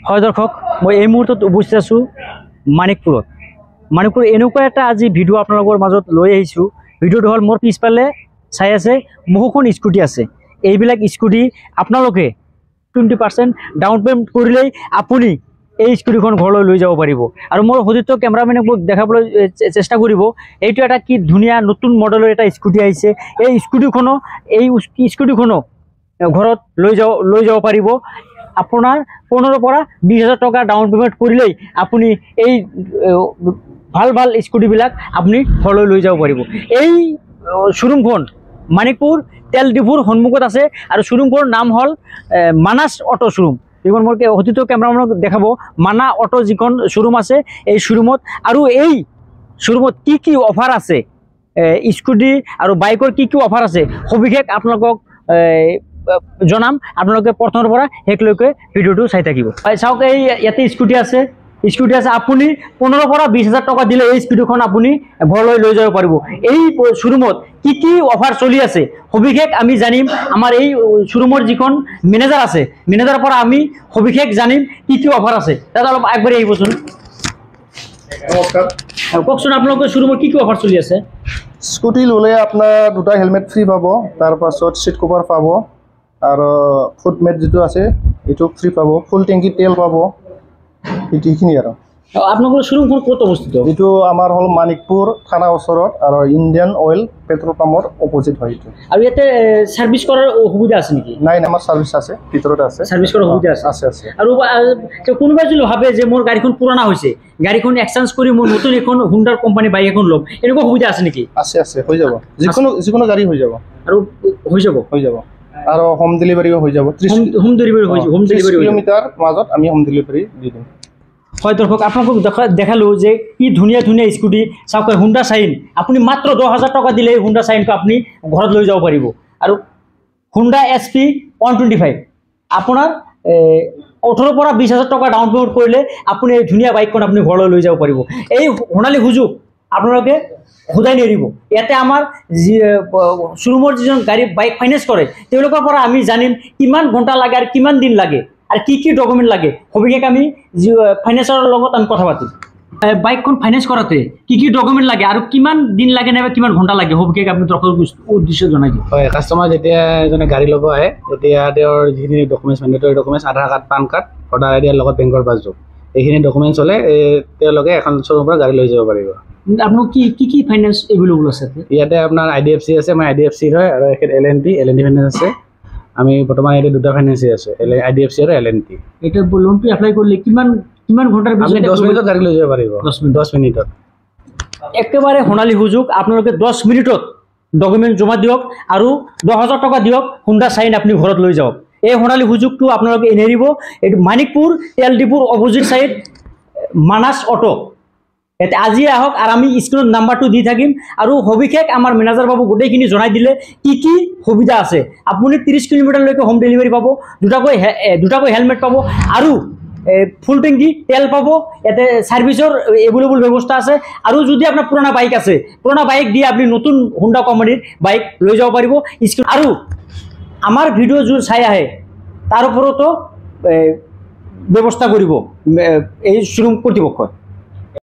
হয় দৰ্শক, মই এই মুহূৰ্তত উপস্থিত আছোঁ মানিকপুৰত। মানিকপুৰ এনেকুৱা এটা আজি ভিডিঅ' আপোনালোকৰ মাজত লৈ আহিছোঁ। ভিডিঅ'টো হ'ল মোৰ পিছফালে চাই আছে বহুখন স্কুটি আছে। এইবিলাক স্কুটি আপোনালোকে 20% ডাউন পে'মেণ্ট কৰিলেই আপুনি এই স্কুটিখন ঘৰলৈ লৈ যাব পাৰিব। আৰু মোৰ সতীৰ্থ কেমেৰামেনে মোক দেখাবলৈ চেষ্টা কৰিব। এইটো এটা কি ধুনীয়া নতুন মডেলৰ এটা স্কুটি আহিছে। এই স্কুটিখনো ঘৰত লৈ যাব পাৰিব। আপোনাৰ 15ৰ পৰা 20 হাজাৰ টকা ডাউন পে'মেণ্ট কৰিলেই আপুনি এই ভাল ভাল স্কুটিবিলাক আপুনি ঘৰলৈ লৈ যাব পাৰিব। এই শ্ব'ৰুমখন মানিকপুৰ তেল ডিপুৰ সন্মুখত আছে আৰু শ্ব'ৰুমখনৰ নাম হ'ল মানাছ অট' শ্ব'ৰুম। যিখন মোৰ সতীৰ্থ কেমেৰামেনক দেখাব, মানা অট' যিখন শ্ব'ৰুম আছে, এই শ্ব'ৰুমত আৰু এই শ্ব'ৰুমত কি কি অফাৰ আছে, স্কুটি আৰু বাইকৰ কি কি অফাৰ আছে, সবিশেষ আপোনালোকক জনাম। আপোনালোকে প্ৰথমৰ পৰা শেষলৈকে ভিডিঅ'টো চাই থাকিব। হয়, চাওক, এই ইয়াতে স্কুটি আছে, স্কুটি আছে। আপুনি 15ৰ পৰা 20 হাজাৰ টকা দিলে এই স্কুটিখন আপুনি ঘৰলৈ লৈ যাব পাৰিব। এই শ্ব'ৰুমত কি কি অফাৰ চলি আছে, সবিশেষ আমি জানিম। আমাৰ এই শ্ব'ৰুমৰ যিখন মেনেজাৰ আছে, মেনেজাৰৰ পৰা আমি সবিশেষ জানিম কি কি অফাৰ আছে। দাদা, অলপ আগবাঢ়ি আহিবচোন। নমস্কাৰ। কওকচোন, আপোনালোকৰ শ্ব'ৰুমত কি কি অফাৰ চলি আছে? স্কুটি ল'লে আপোনাৰ দুটা হেলমেট ফ্ৰী পাব, তাৰপাছত চিট কভাৰ পাব আৰু ফুট মেট যিটো আছে এইটো ফ্ৰী পাব, ফুল টেংকি তেল পাব, এইখিনি আৰু। আপোনালোকৰ শ্ব'ৰুমখন ক'ত অৱস্থিত? এইটো আমাৰ হ'ল মানিকপুৰ থানা ওচৰত আৰু ইণ্ডিয়ান অইল পেট্ৰল পাম্পৰ অপজিট হয় এইটো। আৰু ইয়াতে ছাৰ্ভিচ কৰাৰ সুবিধা আছে নেকি? নাই নাই, আমাৰ ছাৰ্ভিচ আছে, ভিতৰত আছে। ছাৰ্ভিচ কৰাৰ সুবিধা আছে? আছে আছে। আৰু কোনোবাই যদি ভাবে যে মোৰ গাড়ীখন পুৰণা হৈছে, গাড়ীখন এক্সচেঞ্জ কৰি মই নতুন এখন হুণ্ডাৰ কোম্পানী বাইক এখন ল'ম, এনেকুৱা সুবিধা আছে নেকি? আছে আছে, হৈ যাব। যিকোনো যিকোনো গাড়ী হৈ যাব। আৰু হৈ যাব? হৈ যাব আৰু হোম ডেলিভাৰীও হৈ যাব। 30 হোম ডেলিভাৰী হৈ যাব, হোম 30 ডেলিভাৰী হৈ যাব। কিলোমিটাৰ মাজত আমি হোম ডেলিভাৰী দি দিম। হয় দৰ্শক, আপোনালোকক দেখালোঁ যে কি ধুনীয়া ধুনীয়া স্কুটি। চাওক, হুণ্ডা চাইন, আপুনি মাত্ৰ 10 হাজাৰ টকা দিলে এই হুণ্ডা চাইনটো আপুনি ঘৰত লৈ যাব পাৰিব। আৰু হুণ্ডা SP 125, আপোনাৰ 18ৰ পৰা 20 হাজাৰ টকা ডাউন পে'মেণ্ট কৰিলে আপুনি এই ধুনীয়া বাইকখন আপুনি ঘৰলৈ লৈ যাব পাৰিব। এই সোণালী সুযোগ আপোনালোকে সোধাই নেৰিব। ইয়াতে আমাৰ যি শ্ব'ৰুমৰ যিজন গাড়ী বাইক ফাইনেন্স কৰে, তেওঁলোকৰ পৰা আমি জানিম কিমান ঘণ্টা লাগে আৰু কিমান দিন লাগে আৰু কি কি ডকুমেণ্ট লাগে। সবিশেষ আমি যি ফাইনেন্সৰ লগত আমি কথা পাতিম। বাইকখন ফাইনেন্স কৰোঁতে কি কি ডকুমেণ্ট লাগে আৰু কিমান দিন লাগে নাইবা কিমান ঘণ্টা লাগে, সবিশেষ আপুনি দৰ্শকৰ উদ্দেশ্য জনাই দিয়ক। হয়, কাষ্টমাৰ যেতিয়া এজনে গাড়ী ল'ব আহে, তেতিয়া তেওঁৰ যিখিনি ডকুমেণ্টছ, মেণ্ডেটৰী ডকুমেণ্টছ, আধাৰ কাৰ্ড, পান কাৰ্ড, ভোটাৰ আই ডি আৰু লগত বেংকৰ পাছবুক, এইখিনি ডকুমেণ্টছ হ'লে তেওঁলোকে এখন শ্ব'ৰুমৰ পৰা গাড়ী লৈ যাব পাৰিব। আপোনাক কি কি ফাইনেন্স এভেইলেবল আছে ইয়াতে? ইয়াতে আপোনাৰ আই ডি এফ চি আছে, মই আই ডি এফ চিৰ হয়, আৰু এখেত L N T, L N T finance আছে। আমি বৰ্তমান ইয়াতে দুটা ফাইনেন্সেই আছে, আই ডি এফ চি আৰু এল এন টি। এতিয়া লোনটো এপ্লাই কৰিলে কিমান কিমান ঘণ্টাৰ আপুনি পিছত? 10 মিনিটত গাড়ী লৈ যাব পাৰিব। 10 মিনিট? 10 মিনিটত। একেবাৰে সোণালী সুযোগ। আপোনালোকে 10 মিনিটত ডকুমেণ্ট জমা দিয়ক আৰু 10 হাজাৰ টকা দিয়ক, হুণ্ডা চাইন আপুনি ঘৰত লৈ যাওক। এই সোণালী সুযোগটো আপোনালোকে নেৰিব। এইটো মানিকপুৰ তেল ডিপুৰ অপজিট চাইড মানাছ অট'। ইয়াতে আজি আহক আৰু আমি স্ক্ৰীণত নাম্বাৰটো দি থাকিম। আৰু সবিশেষ আমাৰ মেনেজাৰ বাবু গোটেইখিনি জনাই দিলে কি কি সুবিধা আছে। আপুনি 30 কিলোমিটাৰলৈকে হোম ডেলিভাৰী পাব, দুটাকৈ হেলমেট পাব আৰু ফুল টেংকি তেল পাব। ইয়াতে ছাৰ্ভিচৰ এভেইলেবল ব্যৱস্থা আছে। আৰু যদি আপোনাৰ পুৰণা বাইক আছে, পুৰণা বাইক দি আপুনি নতুন হুণ্ডা কোম্পানীৰ বাইক লৈ যাব পাৰিব। স্ক্ৰীণ আৰু আমাৰ ভিডিঅ' যোন চাই আহে, তাৰ ওপৰতো ব্যৱস্থা কৰিব এই শ্ব'ৰুম কৰ্তৃপক্ষই।